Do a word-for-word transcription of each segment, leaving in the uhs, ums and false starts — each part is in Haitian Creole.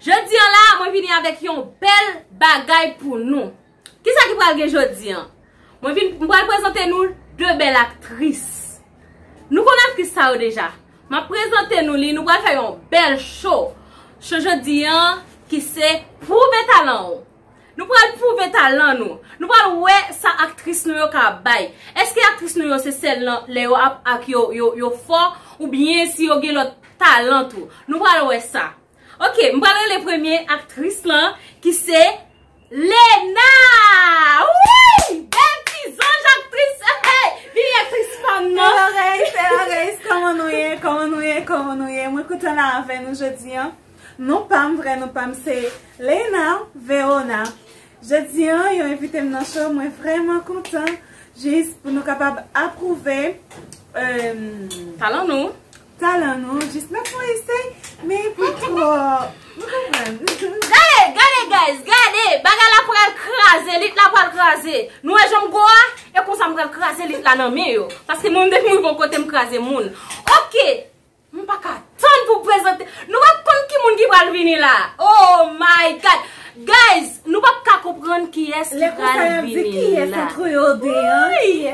Jodi an la, mwen vini avèk yon bèl bagay pou nou. Kisa ki pral gen jodi an? Mwen vin, m pral prezante nou de bèl aktris. Nou konn aktris sa yo deja. M ap prezante nou li, nou pral fè yon bèl show. Show jodi an ki se pwouve talan w. Nou pral pwouve talan nou. Nou pral wè sa aktris nou yo ka bay. Èske aktris nou yo se sèl nan lè yo ap ak yo, yo, yo fò, oubyen si yo gen lòt talan tou? Nou pral wè sa. Ok, m pral rele premye aktris lan, ki se Lena! Wi! Bèl ti zanj aktris! Hey! Vini aktris pa m nan! Hello guys, hello guys, kòman nou ye? Kòman nou ye? Kòman nou ye? Mwen kontan la avè nou jodi an. Non pa m, vrè non pa m se Lena Verona. Jodi an, yo envite m nan show, mwen vrèman kontan. Jis pou nou kapab apwouve, euh, talan nou. Talan nou, jis met mwen esey, men pou twò. Nou konprann? Gade, gade, guys, gade! Bagay la pral kraze, lit la pral kraze. Nou wè jan m gwo a? E konsa m pral kraze lit la nan men yo. Paske mwen, depi m rive yon kote, m kraze moun. Ok! M pa ka tann pou prezante. Nou pa konn ki moun ki pral vini la. Oh my God! Guys, nou pa ka konprann kiyès ki pral vini la. Wi!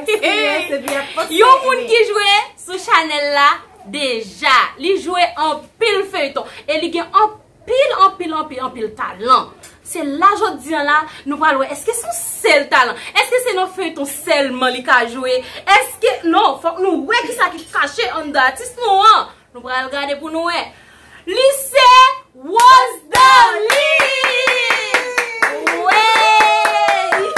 Yon moun ki jwe sou chanèl la deja. Li jwe anpil feyton. E li gen anpil, anpil, anpil, anpil talan. Se la jodi an la, nou pral wè, èske se yon sèl talan? Èske se nan feyton sèlman li ka jwe? Èske, non, fòk nou wè kisa ki kache anndan atis nou an. Nou pral gade pou nou wè. Li se Rose Darline! Wey!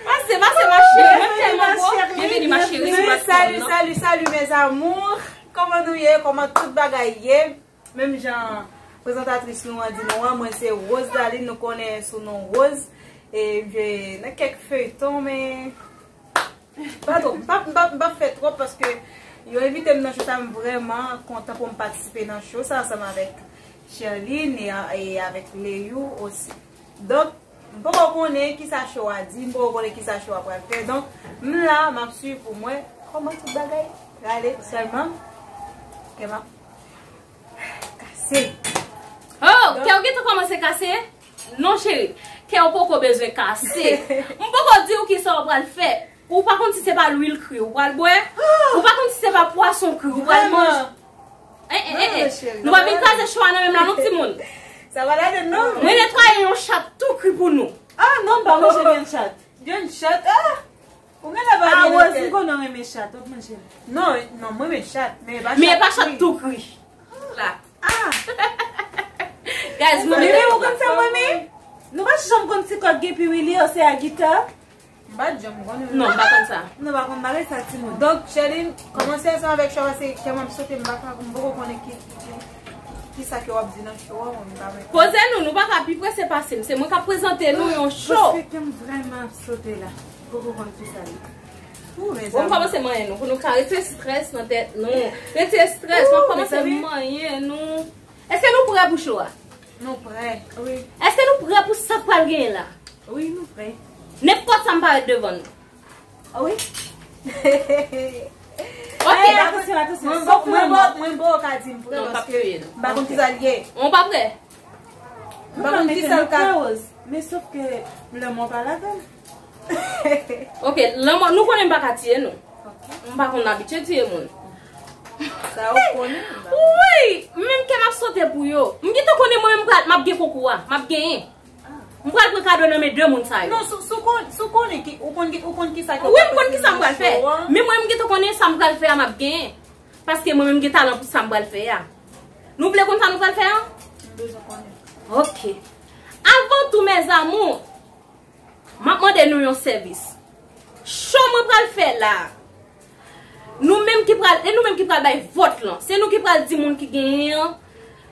Pase, pase, ma cheri. Mwen tèlman bon. Byenvini, ma cheri, sou platfòm nan. Salut, salut, salut, mes amours. Kòman nou ye? Kòman tout bagay ye? Menm jan prezantatris nou an di nou an, mwen se Rose Darline, nou konnen sou non Rose. E m jwe nan kèk feyton, men pa twòp. M p ap, m p ap, m p ap fè twòp paske yo envite m nan show sa, m vrèman kontan pou m patisipe nan show sa ansanm avèk Sherline e, e avèk Leyou osi. Donk, m poko konnen kisa show a di, m poko konnen kisa show a pral fè. Donk, m la, m ap swiv pou m wè kòman tout bagay prale sèlman. Kè m ap kase. Oh, kè w gentan kòmanse kase? Non, cheri. Kè w poko bezwen kase. M poko di w kisa w pral fè. Ou pa konn si se pa lwil kri ou pral bwè. Ou pa konn si se pa pwason kri ou pral manje. Eh, eh, eh, eh. Nou pa vin kraze show a nan menm la non, timoun. Sa va ladan non. Mwen netwaye yon chat tou kri pou nou. Ah non, m pa manje vyann chat. Vyann chat, ah! Ou genlè pa gen nan tèt. Ah, Rose, m konnen w renmen chat, w ap manje l. Non, non, mwen renmen chat, men e pa chat tou kri. La. Ah! Guys, mwen renmen. Mimi, ou konn sa m renmen? Nou pa janm konn si kòk gen piwili, se a gita. M pa t janm konnen. Non, m pa konn sa. Nou pa konn bagay sa, timoun. Donk, Sherline, kòmanse ansanm avèk show a, se kè m ap sote, m pa ka, m poko konnen ki, ki, ki, kisa ke w ap di nan show a, mwen, m pa mèt. Poze nou, nou pa ka pi prese pase m. Se mwen k ap prezante nou yon show. Paske kè m vrèman ap sote la. M poko konn kisa l ye. Bon, m kòmanse manyen nou, pou nou ka retire strès nan tèt nou. Retire strès, m ap kòmanse manyen nou. Èske nou prè pou show a? Nou prè. Wi. Èske nou prè pou sa k pral genyen la? Wi, nou prè. Nenpòt sa m parèt devan nou. Ah wi? Ok. Hey, atansyon, atansyon. Mwen bon, mwen bon, mwen bon, ka di m prè paske m pa konn kisa l ye. Ou pa prè? M pa konn kisa l ka. Men sof ke lanmò pa ladan l. Ok, lanmò, nou konnen m pa ka tiye nou. M pa konn abitye tiye moun. Sa ou konnen? Wi, menm kè m ap sote pou yo. M gentan konnen mwen menm m pral, m ap gen konkou a, m ap genyen. M pral pran kado nan men de moun sa yo. Non, sou, sou kon, sou konnen ki, ou konn ki, ou konn kisa ke w pral fè. Wi, m konn kisa m pral fè. Men mwen m gentan konnen sa m pral fè a m ap genyen. Paske mwen menm m gen talan pou sa m pral fè a. Nou vle konn sa nou pral fè a? M bezwen konnen. Ok. Avan tou, mes amours, m ap mande nou yon sèvis. Show mwen pral fè la. Nou menm ki pral, e nou menm ki pral bay vòt lan. Se nou ki pral di moun ki genyen an,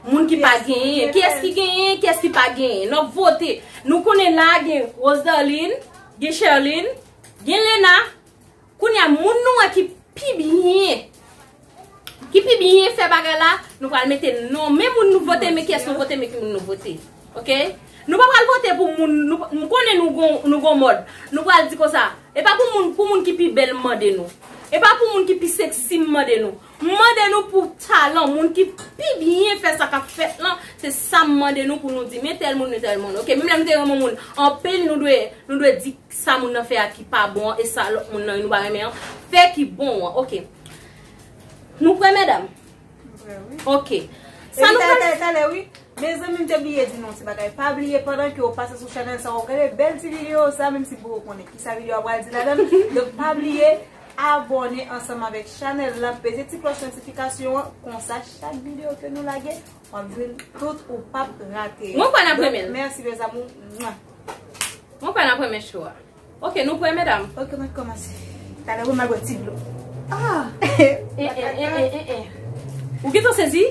moun ki pa genyen. Kiyès ki genyen, kiyès ki pa genyen. N ap vote. Nou konnen la gen Rose Darline, gen Sherline, gen Lena. Kounye a, moun nou wè ki pi byen, ki pi byen fè bagay la, nou pral mete non. Men moun nou vote, men kiyès nou vote, men ki moun nou vote. Ok? Nou pa pral vote pou moun, nou, m konnen nou gon, nou gon mòd. Nou pral di konsa, e pa pou moun, pou moun ki pi bèl mande nou. E pa pou moun ki pi seksi m mande nou. M mande nou pou talan, moun ki pi byen fè sa k ap fèt lan, se sa m mande nou pou nou di. Men tèl moun, men tèl moun. Oke, menm lè m te renmen moun anpil, nou dwe, nou dwe di sa moun nan fè a ki pa bon an, e sa lòt moun nan nou pa renmen an fè ki bon an. Oke. Nou prè, medam? Prè, wi. Oke. Sa nou pral talè, wi. Mezanmi, m te bliye di nou ti bagay. Pa bliye, pandan ke w pase sou chanèl sa, w gade bèl ti videyo sa, menm si m poko konnen kisa videyo a pral di ladan l. Donk, pa bliye abòne ansanm avèk chanèl la, peze ti klòch notifikasyon an, konsa chak videyo ke nou lage, w ap jwenn tout, ou p ap rate yo. Mwen kwè n ap renmen l. Donk, mèsi, mes amours. Mwa. Mwen kwè n ap renmen show a. Oke, nou prè, medam? Oke, mwen kòmanse. Talè, mwen al bwè ti dlo. Ah! Eh, eh, eh, eh, eh, eh. Ou gentan sezi?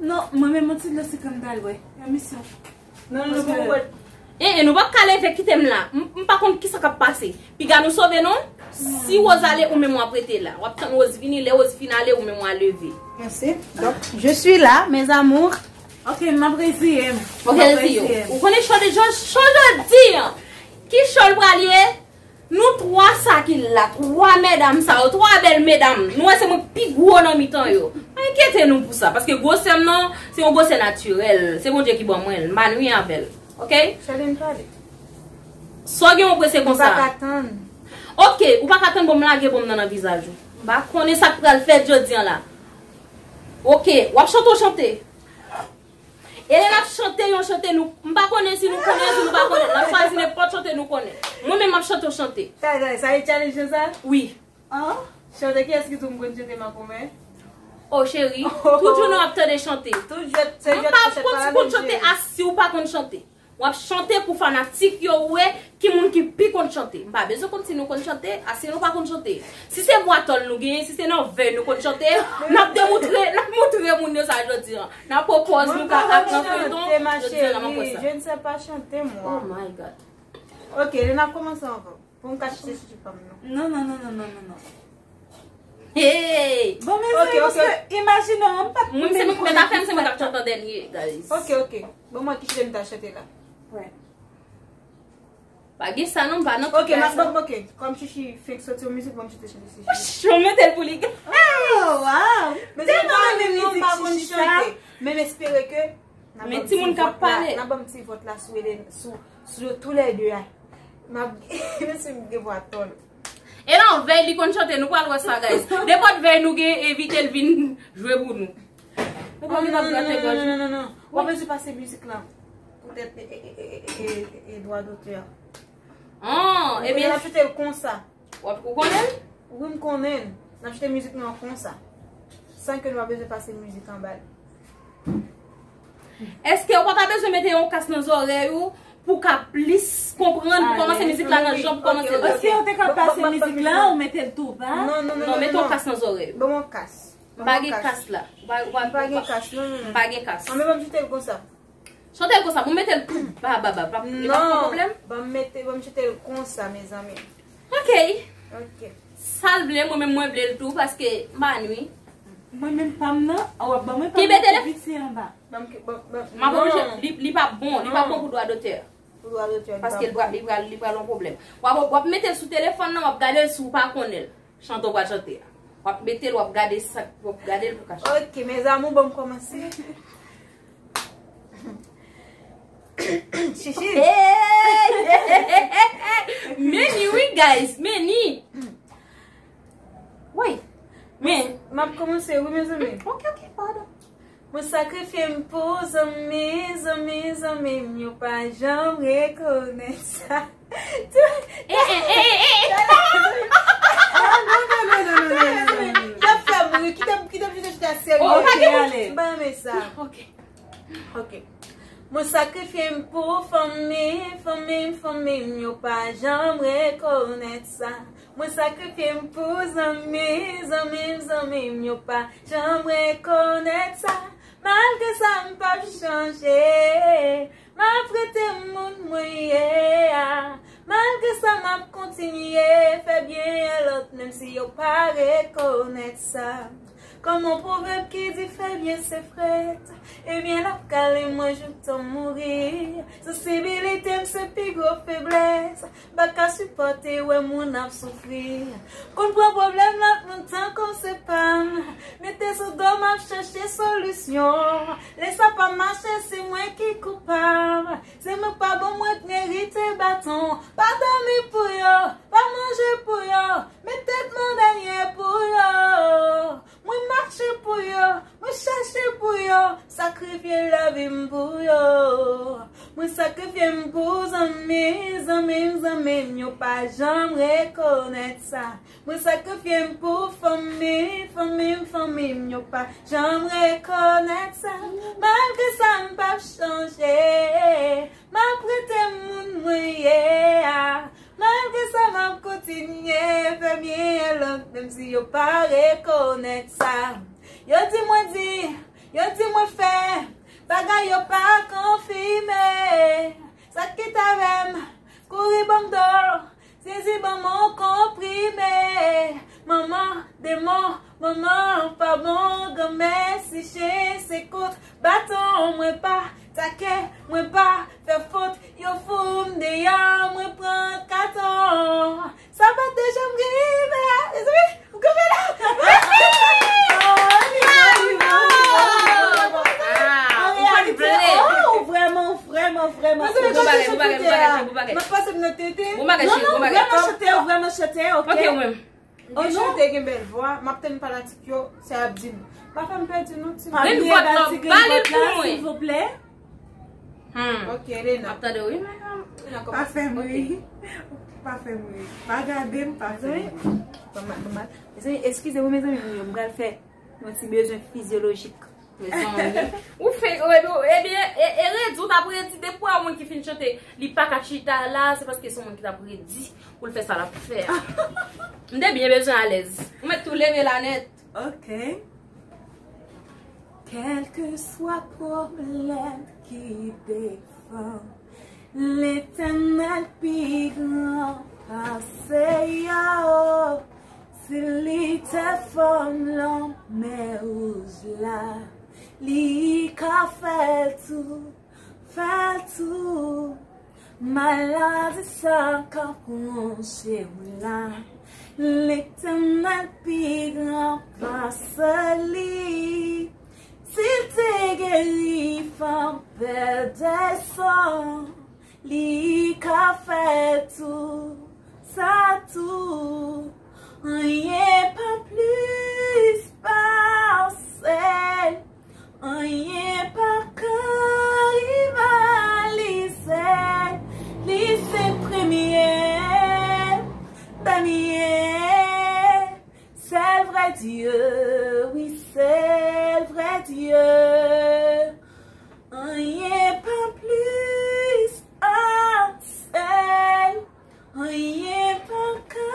Non, mwen menm, yon ti dlo sikre m pral bwè. Yon misyon. Non, non, non, pa bwè. Eh, eh, nou p ap ka leve kite m la. M, m pa konn kisa k ap pase. Piga nou sove non. Si Wozale ou menm w ap rete la. W ap tann Woz vini, lè Woz fin ale ou menm w a leve. Mèsi. Donk, je suis là, mes amours. Ok, m ap reziye m. Ok, reziye w. Ou konnen chode jò, chò jodi an. Ki chò l pral ye? Nou twa sa ki la, twa medam sa yo, twa bèl medam. Nou wè se mwen k pi gwo nan mitan yo. Pa enkyete nou pou sa, paske gwosè m nan, se yon gwosè natirèl. Se Bondye ki ban mwen l. M pa nwi avè l. Ok? Charlene, pale. Sa w gen w prese konsa? M pa ka tann. Ok, ou pa ka tann, bon, m lage bon m nan, nan vizaj ou. M pa konnen sa k pral fèt jodi an la. Ok, w ap chante w chante. E lè n ap chante yon chante, nou, m pa konnen si nou konnen, si nou pa konnen. N ap chwazi nenpòt chante nou konnen. Mwen menm, m ap chante yon chante. Sa, sa, sa e challenge sa? Wi. An? Chante, kiyès ki di w m konn chante makomè? Oh, cheri, tout jounen w ap tande chante. Tout jwèt, se jwèt. M pa konn si w konn chante, a si w pa konn chante. W ap chante pou fanatik yo wè ki moun ki pi konn chante. M pa bezwen konn si nou konn chante, a si nou pa konn chante. Si se vwa tòl nou genyen, si se nan vèy nou konn chante, n ap demontre, n ap montre moun yo sa jodi an. N ap pran pòz nou ka ak nan feyton, jodi an n ap pran pòz sa. Je ne sais pas chanter, moi. Oh my God. Ok, n ap kòmanse ankò. Pou m ka chèche chouchou pa m nan. Non, non, non, non, non, non, non. Hey! Bon, men ok, ok. Paske imajine w, m pa t. Mwen, se mwen k mèt afè m, se mwen k ap chante an dènye, guys. Ok, ok. Bon, mwen ki chante m ta chante la. Wè. Pa gen sa non, m pa nan tout bagay sa. Ok, m ap, ok. Kòm Chichi fenk soti yon mizik, bon, m chante, chante, chante. Woy, mwen mete l pou li. Oh, wow. Men se pa renmen mizik Chichi sa. Men m espere ke Men timoun k ap pale. N a ban m ti vòt la sou Elen, sou, sou tou lè de a. M ap, mesye m gen vwa tòl. E nan vèy li konn chante, nou pral wè sa, guys. Nenpòt vèy nou gen, envite l vin jwe pou nou. Nou pa vin ap grate gòj. Non, non, non, non, non. W ap bezwen pase mizik lan. Poutèt, e, e, dwa dotè a. Ah, ebyen. N ap chante l konsa. W ap, ou konnen l? Wi, m konnen l. N ap chante mizik nou an konsa. San ke nou pa bezwen pase mizik anba l. Èske ou pa ta bezwen mete yon kas nan zòrèy ou pou w ka plis konprann pou kòmanse mizik la nan jan pou kòmanse l? Èske ou te ka pase mizik la ou mete l tou ba? Non, non, non, non, mete yon kas nan zòrèy ou. Ban m yon kas. M pa gen kas la. M pa gen kas, non, non, non. M pa gen kas. An, men ban m chante l konsa. Chante l konsa, bon, mete l tou ba, ba, ba, ba. Li pa fè pwoblèm? Non, ban m mete, ban m chante l konsa, mezanmi. Ok. Ok. Sa l vle, mwen menm mwen vle l tou, paske m pa nwi. Mwen menm pa m nan, a w ap ban mwen pa m nan, piti anba. Ban m, ban, ban, m ap oblije, li, li pa bon, li pa bon pou dwa dotè. Pou dwa dotè, li pa bon. Paske li pral, li pral, li pral yon pwoblèm. W ap, w ap mete l sou telefòn nan, w ap gade l si w pa konnen l. Chante w pral chante a. W ap mete l, w ap gade sa, w ap gade l pou ka chante. Ok, mes amours, bon, m kòmanse. Chichi. Hey! Meni, wi, guys, meni. Wi. Men. M ap kòmanse, wi, mezanmi. Ok, ok, padon. Mwen sakrifye m pou zanmi, zanmi, zanmi m yo pa janm rekonèt sa. Eh, eh, eh, eh, eh. Ah, non, non, non. Y ap fè m ri. Kite m, kite m jis chita serye. Oh, ok, ale. M pa renmen sa. Ok. Ok. Mwen sakrifye m pou fanmi, fanmi m, fanmi m yo pa janm rekonèt sa. Mwen sakrifye m pou zanmi, zanmi m, zanmi m yo pa janm rekonèt sa. Malgre sa, m p ap chanje. M ap rete moun mwen ye a. Malgre sa, m ap kontinye fè byen a lòt, menm si yo pa rekonèt sa. Kòm yon pwovèb ki di fè byen se frèt, ebyen l ap kale mwen jouk tan m mouri. Sansibilite m se pi gwo feblès, m pa ka sipòte wè moun ap soufri. Konn pran pwoblèm lòt moun tankou se pa m, mete sou do m ap chache solisyon. Lè sa pa mache se mwen ki koupab, se mwen k pa bon mwen k merite baton. Pa dòmi pou yo, pa manje pou yo, met tèt mwen dèyè pou yo. Mwen mache pou yo, mwen chache pou yo, sakrifye lavi m pou yo. Mwen sakrifye m pou zanmi, zanmi m, zanmi m, yo pa janm rekonèt sa. Mwen sakrifye m pou fanmi, fanmi m, fanmi m, yo pa janm rekonèt sa. Malgre sa, m p ap chanje, m ap rete moun mwen ye a. Malgre sa, m ap kontinye fè byen lòt, menm si yo pa rekonèt sa. Yo di mwen di, yo di mwen fè, bagay yo pa konfime. Sa ki t avè m, kouri ban m do, sezi ban m yon konprime. Manman, demon, manman, pa bon, granmèsi, chen, se kout baton, mwen pa take, mwen pa fè fot, yo fout m deyò, mwen pran katon. Sa pa t te janm rive a, mezanmi, m kanpe la. An reyalite, oh, ou vrèman, vrèman, vrèman. Mezanmi, ou pase sou Twitter a. M ap pase m nan tete. Non, non, vrèman chante, vrèman chante, ok. Ok, ou menm. M gen chante, gen bèl vwa, m ap tann fanatik yo, sa y ap di m. Pa fè m pèdi non, ti. Pa bliye ba ti grenn vòt la, silvouplè. Hmm. Ok, Lena. M ap tande w, wi, men. Pa fè m ri. Pa fè m ri. Pa gade m, pa fè m ri. Mezanmi, eskize mwen, mezanmi, m pral fè yon ti bezwen fizyolojik. Mezanmi. Ou fè, ebyen, e, e redi, ou t ap redi, depi w wè yon moun ki fin chante, li pa ka chita la, se paske se yon moun ki t ap redi pou l fè sa l ap fè a. M te byen bezwen alèz. Ou mèt tou leve la nèt. Ok. Kèlkeswa pwoblèm ki devan, Letènèl pi gran pase yo. Si li te fòm lanmè wouj la, li ka fè l tou, fè l tou. Maladi sa ka pran chen w la. Letènèl pi gran pase li. Si l te geri fanm pèdèson, li ka fè tou, sa tou. Anyen pa plis pase l. Anyen pa ka rivalize l. Li se premye, dènye, sèl vrè Dye, wi, sèl vrè Dye. Anyen pa plis pase l. Anyen pa ka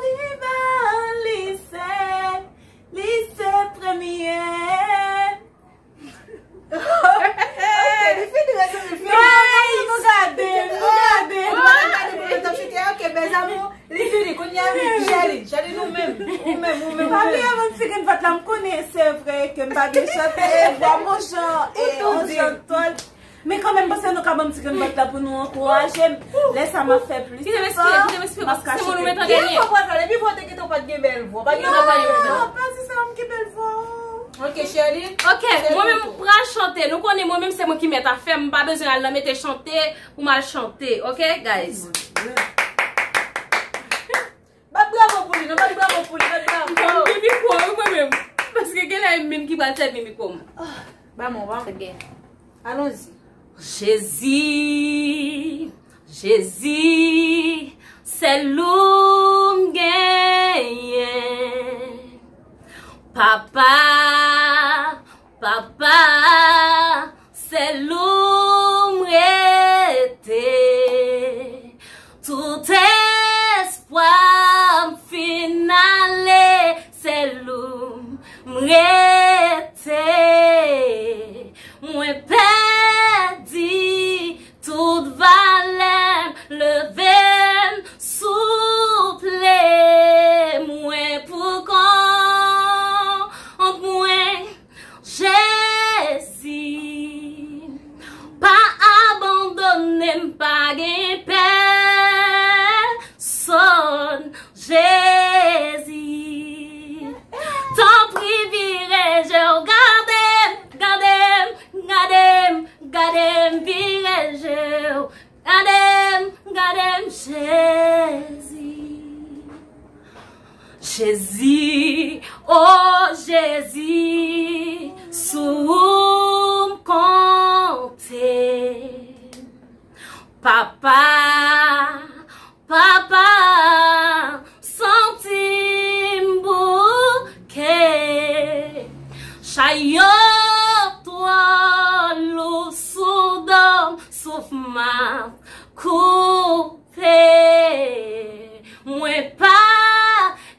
rivalize l, li se premye. Ok, li fini, mezanmi, li fini. Non, nou gade, nou gade. Nou gade pou yo t ap chante, ok, mes amours, li fini, kounye a, Sherline, Sherline, ou menm, ou menm, ou menm, ou menm. Pa bliye, mwen, ti grenn vòt la, m konnen, se vre ke m pa byen chante, vwa m yon jan, e, yon jan tòl. Men kanmenm, panse nou ka ban m ti grenn bat la pou nou ankouraje m. Lè sa m ap fè plis efò, m ap ka chante. Ki fò pral fè? Depi fò te gentan w pa t gen bèl vwa. Pa gen vwa, pa gen vwa. Non, pa di sa, m gen bèl vwa. Ok, Sherline. Ok, mwen menm m pral chante. Nou konnen mwen menm se mwen ki mèt afè m. M pa bezwen al nan mete chante pou m al chante. Ok, guys? Bat bravo pou li, non, bat bravo pou li, bat bravo. M konn gen mikwo, wi, mwen menm. Paske gen lè e m menm ki pral sèvi mikwo m. Ba mwen, ba mwen. Allons-y. Jezi, Jezi, sèl ou m genyen. Papa, Papa, sèl ou m rete. Tout espwa m fin ale, sèl ou m rete. Mwen pèdi tout valè m, leve m, souple. Mwen pou kont Gade m, gade m, Jezi. Jezi, o Jezi, sou ou m konte. Papa, papa, santi m bouke. Chay yo twò lou sou do m, souf m ap koupe. Mwen pa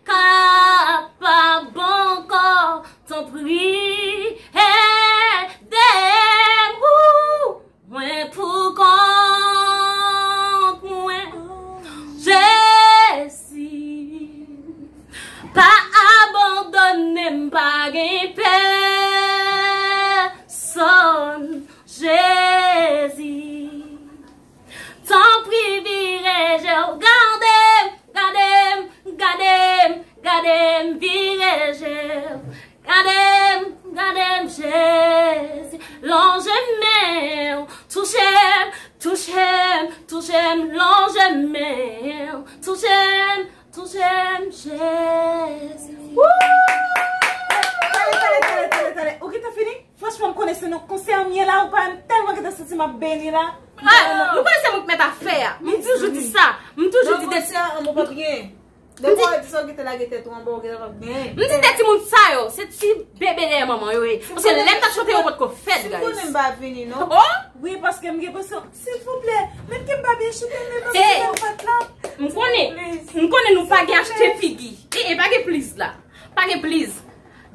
kapab ankò, tanpri, ede m. Ou Mwen pou kont mwen, Jezi. Pa abandone m, pa gen pèsonn, Jezi. Tanpri vire je w, gade m, gade m, gade m, gade m, vire je w. Gade m, gade m, Jezi, lonje men w, touche m, touche m, touche m, lonje men w, touche m, touche m, Jezi. Woo! Tande, tande, tande, tande, tande. Ou gentan fini? Franchman, m konnen se nan konsè m ye la, ou pa, m tèlman gentan santi m ap beni la. Ah, nou konnen se mwen k mèt afè a. M toujou di sa. M toujou di de... Nan konsè an, mwen pa byen. Depi w di sa, w gentan lage tèt ou anba, w gentan p ap genyen. M di de timoun sa yo, se ti bebe dèyè manman yo ye. Paske lè m t ap chante, yo potko fèt, guys. Si m konnen m pa vini, non. Oh! Wi, paske m gen presyon. Silvouplè, menm ke m pa byen chante, men m ap fè fèt la. M konnen, m konnen nou pa gen achte figi. E, e, pa gen please la. Pa gen please.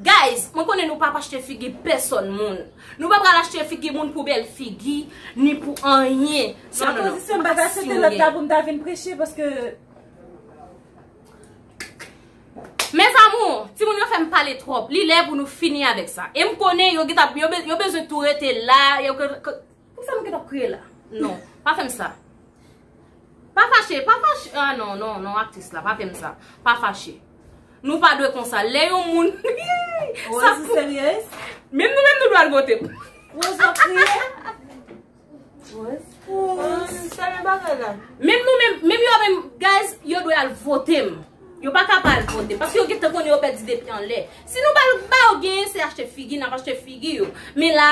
Guys, mwen konnen nou p ap achte figi pèsonn moun. Nou pa pral achte figi moun pou bèl figi, ni pou anyen. Sa non, non. Pozisyon m pa ta chante lòt la pou m ta vin preche, paske Mes amours, timoun yo fè m pale twòp. Li lè pou nou fini avèk sa. E m konnen yo gentan, yo be-, yo bezwen tou rete la. Yo ke, ke, poukisa nou gentan ap kriye la? Non, pa fè m sa. Pa fache, pa fache. Ah non, non, non, aktris la, pa fè m sa. Pa fache. Nou pa dwe konsa. Lè yon moun... Rose, ou serye? Menm nou menm nou dwe al vote. Rose, w ap kriye? Rose. Rose, sèmen bagay la. Menm nou menm, menm yo menm, guys, yo dwe al vote m. Yo pa ka pa al vote m. Paske yo gentan konnen yo pèdi depi anlè. Si nou ba, ba yo genyen, se achte figi, n ap achte figi yo. Men la,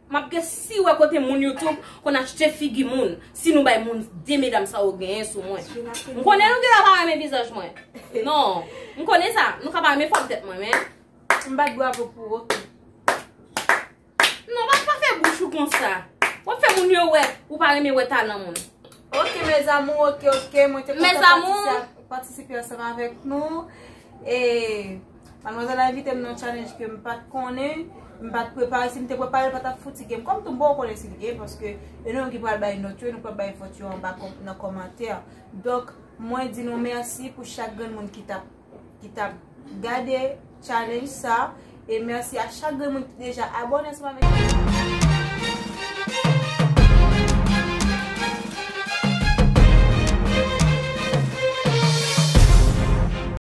m ap gen si wè kote moun YouTube konn achte figi moun. Si nou bay moun de medam sa yo genyen sou mwen. M konnen nou gentan pa renmen vizaj mwen. Non. M konnen sa. Nou ka pa renmen fòm tèt mwen, men. M bat bravo pou ou, ok. Non, pa, pa fè bouch ou konsa. W ap fè moun yo wè ou pa renmen wè talan moun. Ok, mes amours, ok, ok. Mwen te kontan patisipe, patisipe ansanm avèk nou. E madmwazèl la envite m nan challenge ke m pa t konnen, m pa t prepare. Si m te prepare, l pa t ap fouti gen. Kòm tou m poko konnen si l gen, paske e nou menm ki pral bay nòt yo, nou pral bay vòt yo anba kòm-, nan kòmantè. Donk, mwen di nou mèsi pou chak grenn moun ki t ap ki t ap gade challenge sa. E mèsi a chak grenn moun ki deja abòne ansanm avèk nou.